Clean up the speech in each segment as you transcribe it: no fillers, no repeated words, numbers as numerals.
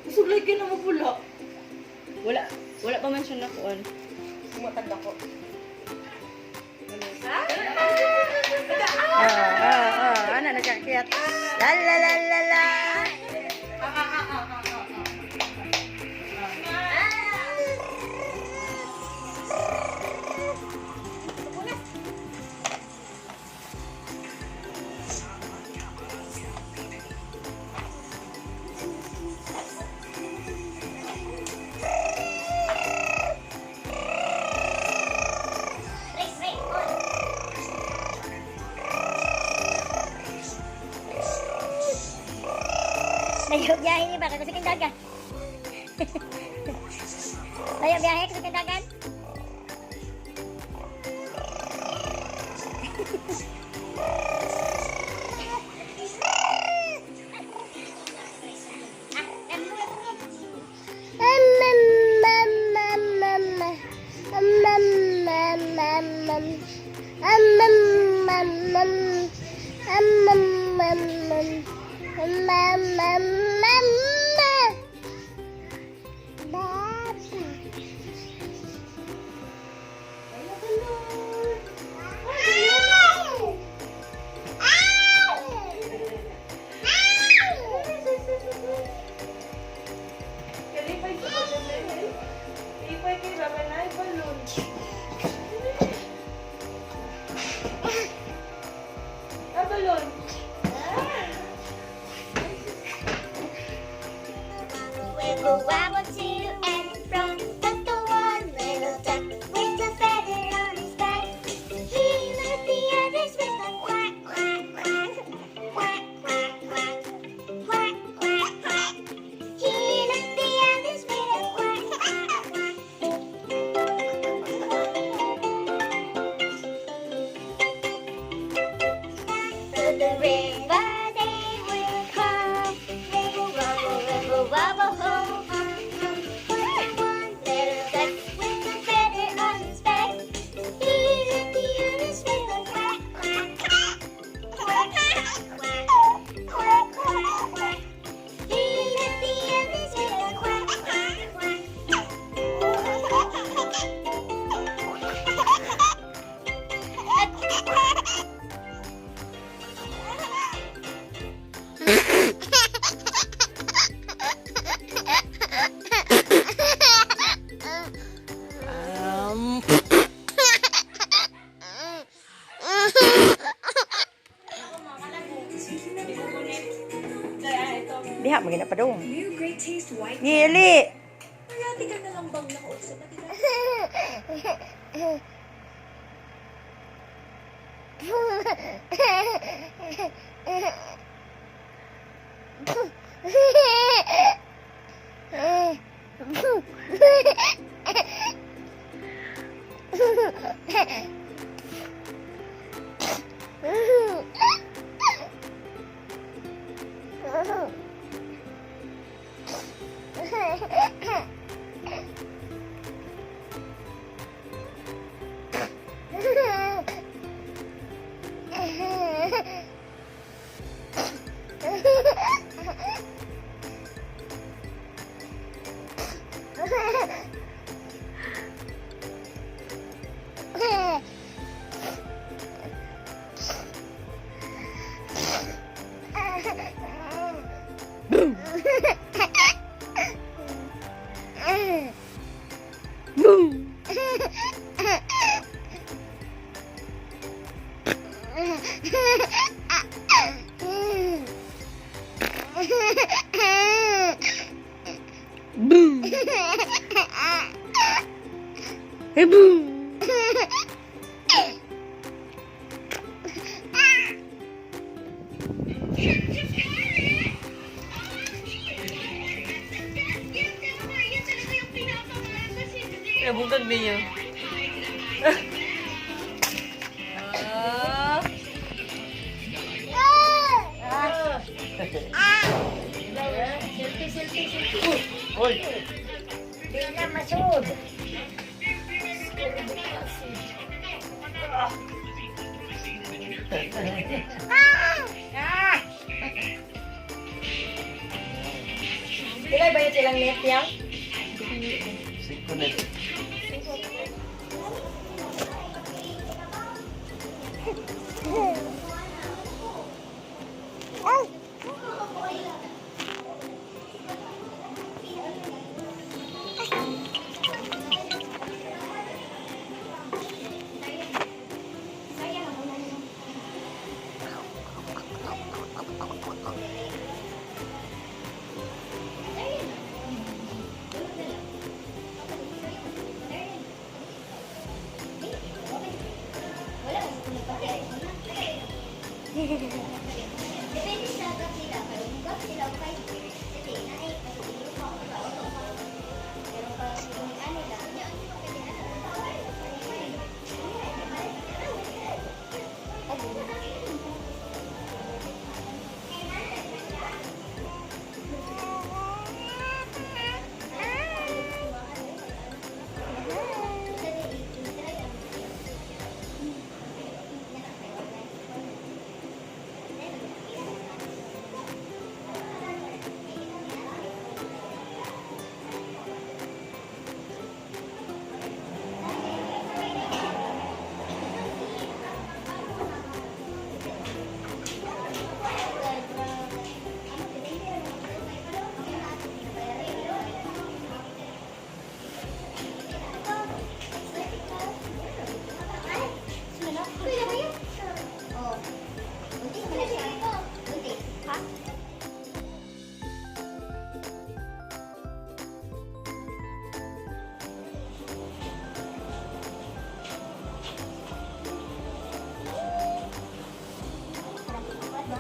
Kusog lagi na mapula. Wala, wala pa man siya nakuan. Sumatag ako. Oh, ano, nagkakiyat. La la la la la. Layo biyahe ni ba? Kasi kang dagan. Layo biyahe kasi kang dagan. Kalipay sa balon. Lipay kay Baba na balon. Ah, balon. Wibble wobble to and fro, but the one little duck with the feather on his back. He led the others with a quack, quack, quack, quack, quack, quack, quack, quack, quack. He led the others with a quack, quack, quack. To the river they will come. Wibble wobble, wibble wobble, ho, hum, hum. One little duck with a feather on his back. He led the others with a quack, quack, quack, quack, quack, quack, quack, quack. He led the others with a quack, quack, quack. Diha, magina pa dong. New Great Taste White. Ngili! Parati ka na lang bang nakausap at ina- Hey, boom! Nabungkag din niya. Ah. Selfie, selfie, selfie. Di na masud. Pilay ba yun silang net yang? Singko net. Depende sa gap nila. Pero kung gap sila o 5 years, kasi na ay kasi yung pa ako ba Pero pag kung ano lang, yun, hindi pa pwede ano. Oh. Buntis mo na siya. Buntis. Ha? Ba.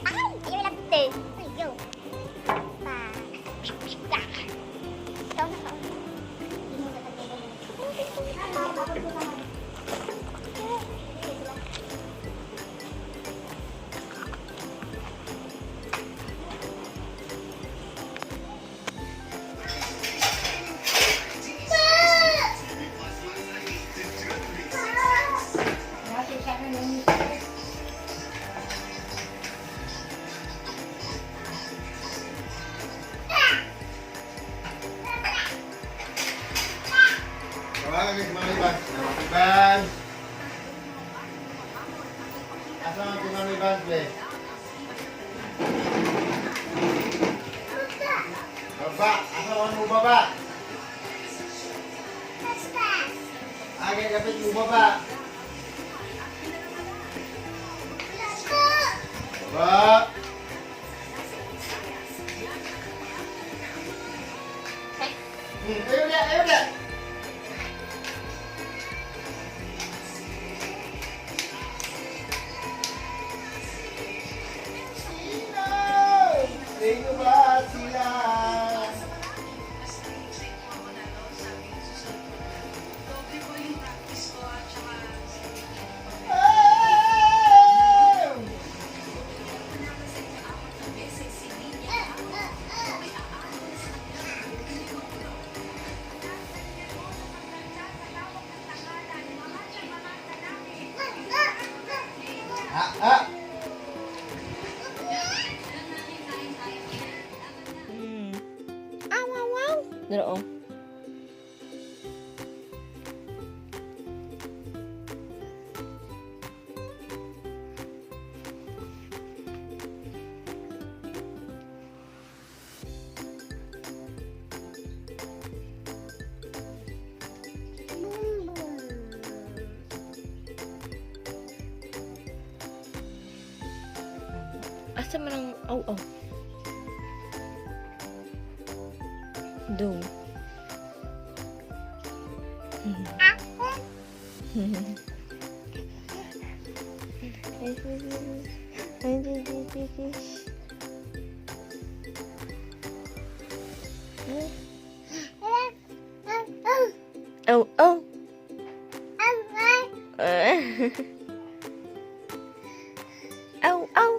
Ay! Ayaw lang te. Ayaw. Pa. Pa. Ikaw na ka. Hindi mo tatagay. Tawagan kay Mami Vance. Mami Vance! Asa man si Mami Vance, be? Baba! Asa man mo baba? Agay kapit mo baba! Baba! Ayaw na! Ayaw na! Sino? Sino ba sila? Ah! Ah, ah! Aw, aw, aw. Dito, oh. Asa man ang aw aw? Do. Oh, oh. Aw, aw.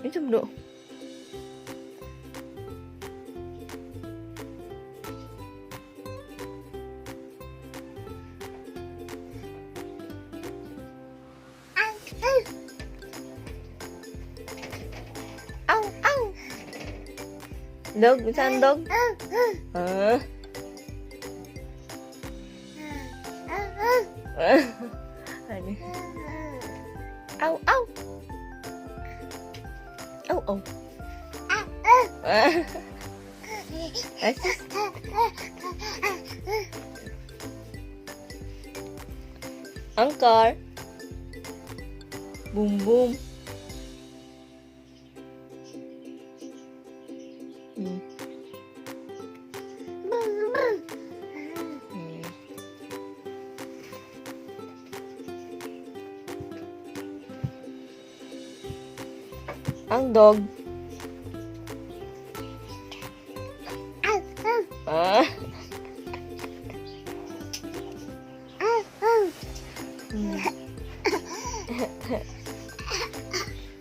Ito mo. Aw, aw. Dog, saan dog? Ah. Ano? Aw, aw. Aw, aw. Ah. Ay, sus. Ang car. Boom, boom. Ang dog. Ah.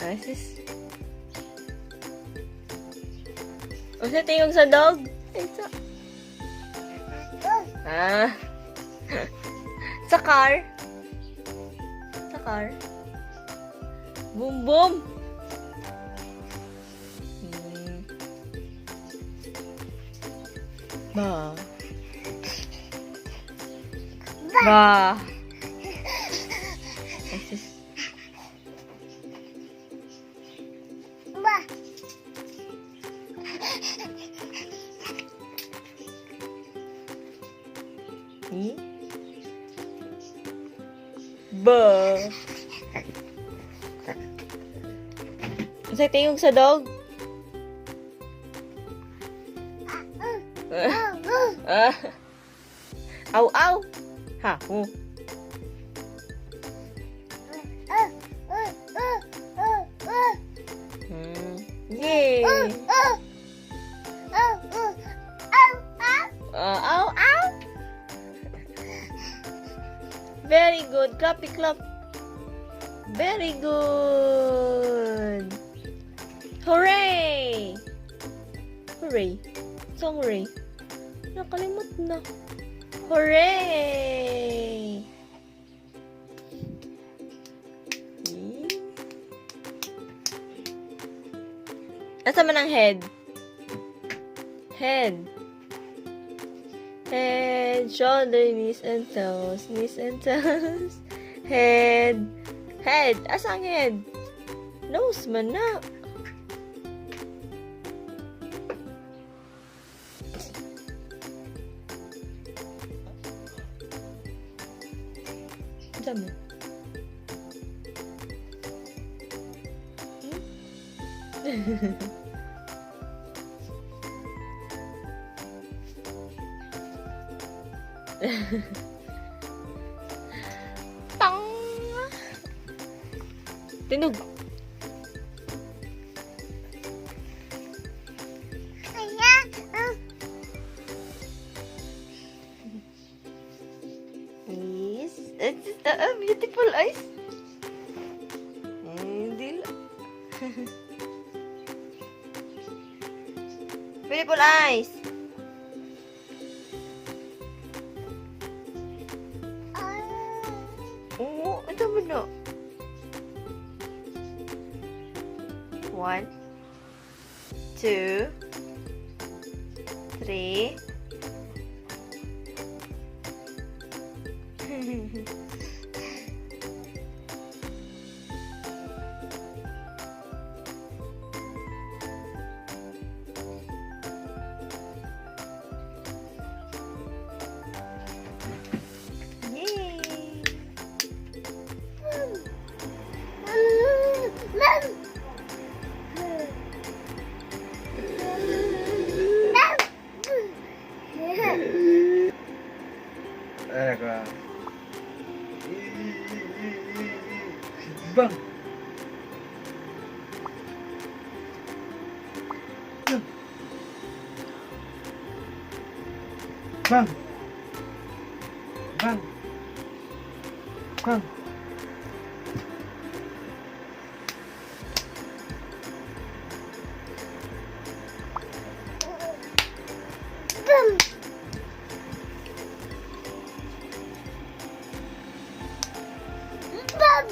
Ay, sis. Unsa tingog sa dog? Ay, sa... Ah. Sa car. Sa car. Boom, boom. Ba. Ba. Ay, sis. E? Ba. Unsay tingog sa dog? Ah. Aw, aw. Ha, hu. Yay. Aw, aw. Very good. Clappy clap. Very good. Hooray! Hooray. Song hooray. Nakalimot na. Hooray! Eh. Asa man ang head? Head. Head, shoulder, knees and toes. Knees and toes. Head. Head. Asa ang head? Nose man na. Unsa mo? Tang! Tinog. Yes. It's just a beautiful eyes. Hindi lang. Beautiful eyes. Oo, ito mo na. One, two, three. Yay! Ecco. Bang. Bang. Bang. Bang. Boom. Boom.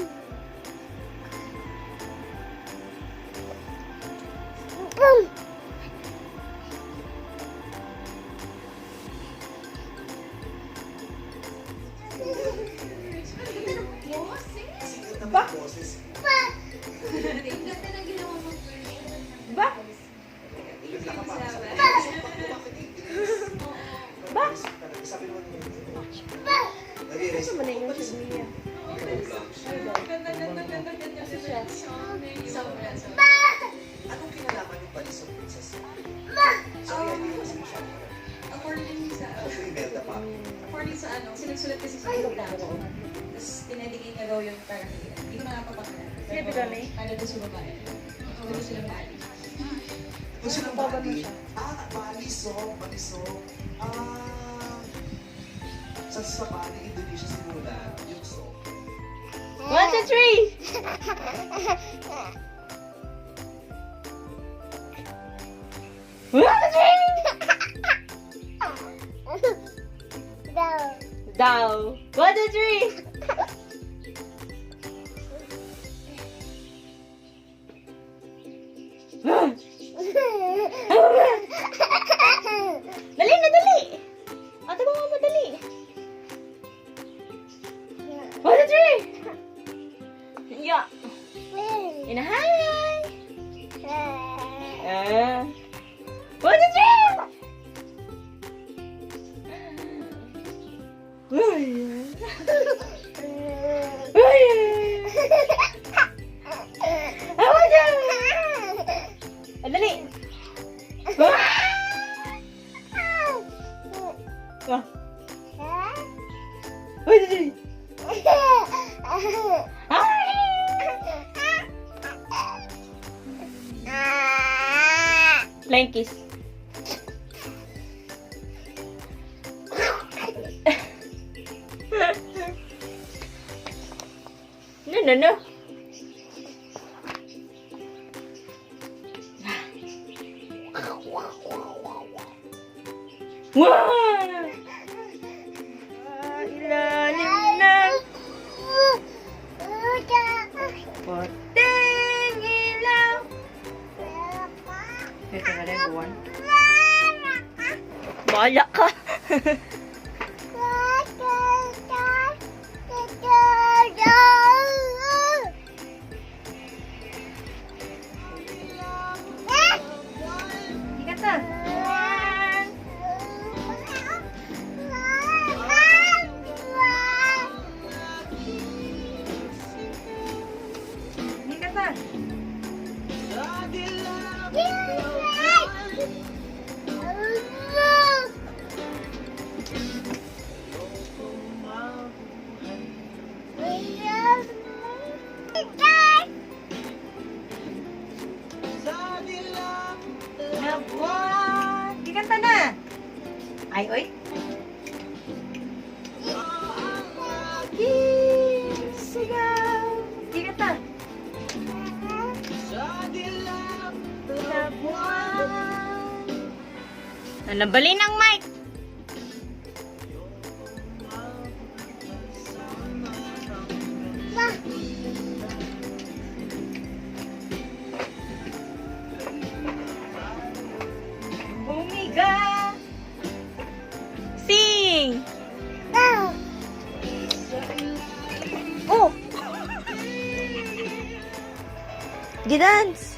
Boom. Ba? Ba? Ba? Ano man na yung si Mia? Anong kinalaman yung balis ng princess? Sorry, hindi ko kasi masyado. According sa, Ako Imelda pa. according sa ano, sinagsulat kasi sa yung Tapos tinedicate niya daw yun parang, hindi ko na nga papakilala. Sige, Bidone. Para doon sa babae. Doon sila bali. Kung silang Bali, ah, Bali so, Bali so. Ah, sa Bali, Indonesia simula, yung so. 1, 2, 3! 1, 2, 3! Go. Down. 1, 2, 3! Dali na, dali! Ate mo nga madali. 1, 2, 3! Yeah. Inahay! Ah. 1, 2, 3! Uy! Uy! Ah, 1, 2! Ah, dali! Ah! Ah. 1, 2, 3! Ah! Flying kiss. No, no, no. Wow! Ilalim ng puting ilaw. Ito na rin, buwan. Bahala ka. Ikat na. Ikat na. Na buwan. Ikat na. Ay, oy. Sigaw. Ikat na. Na buwan. Nalabalin ang mic. Bumiga. Sing! Oh! Gidance!